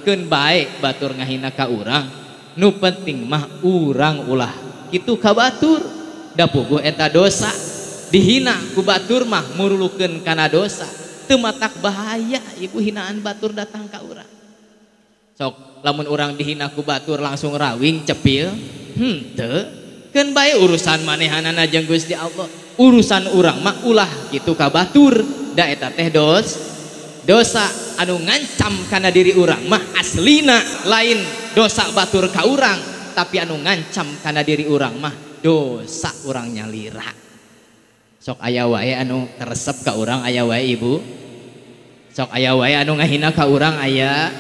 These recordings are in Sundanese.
Keun bae batur ngahina ka urang, nu penting mah urang ulah kitu ka batur. Da puguh eta dosa, dihina ku batur mah murulukeun kana dosa. Teu matak bahaya ibu hinaan batur datang ka urang. Sok lamun urang dihina ku batur langsung rawing cepil, henteu. Keun bae urusan manehanana jeung Gusti Allah. Urusan urang mah ulah kitu ka batur, da eta teh dosa anu ngancam kana diri urang mah aslina lain dosa batur ka urang, tapi anu ngancam kana diri urang mah dosa urang nyalira. Sok aya wae anu karesep ka urang aya wae ibu. Sok aya wae anu ngahina ka urang aya.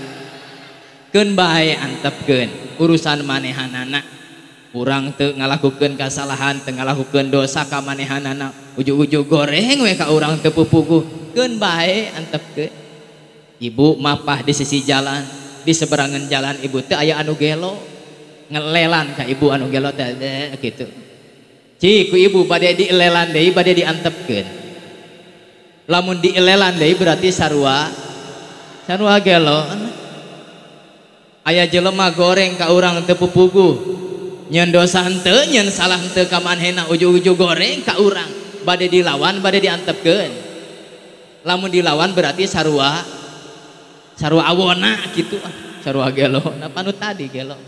Keun bae antepkeun urusan manehanana. Urang teu ngalakukeun kasalahan, teu ngalakukeun dosa ka manehanana, ujug-ujug goreng we ka urang teu pupuguh. Keun bae antepkeun. Ibu mapah di sisi jalan, di seberangan jalan ibu teh aya anu gelo, ngelelan ka ibu anu gelo teh kitu. Ci ku ibu bade dielelan deui, bade diantepkeun. Lamun dielelan deui berarti sarua sarua gelo. Aya jelema goreng ka urang teu pupuguh. Nyen dosa henteu, nyen salah henteu ka manehna, ujug-ujug goreng ka urang, bade dilawan, bade diantepkeun. Lamun dilawan berarti sarua sarua awona kitu, sarua gelo. Napa nu tadi gelo?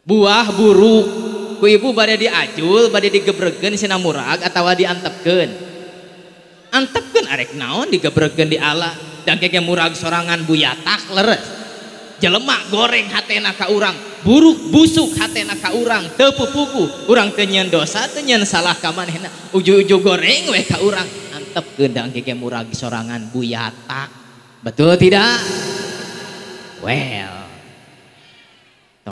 Buah buruk ku ibu bade diajul, bade digebregeun sina murag atawa diantepkeun. Antepkeun arek naon digebregeun di ala, da engke murag sorangan buyatak leres. Jelema goreng hatena ka urang, buruk busuk hatena ka urang, teu pupugu, urang teu nyeun dosa, teu nyeun salah ka manehna, ujug-ujug goreng we ka urang, antepkeun da engke murag sorangan buyatak. Betul tidak? Well,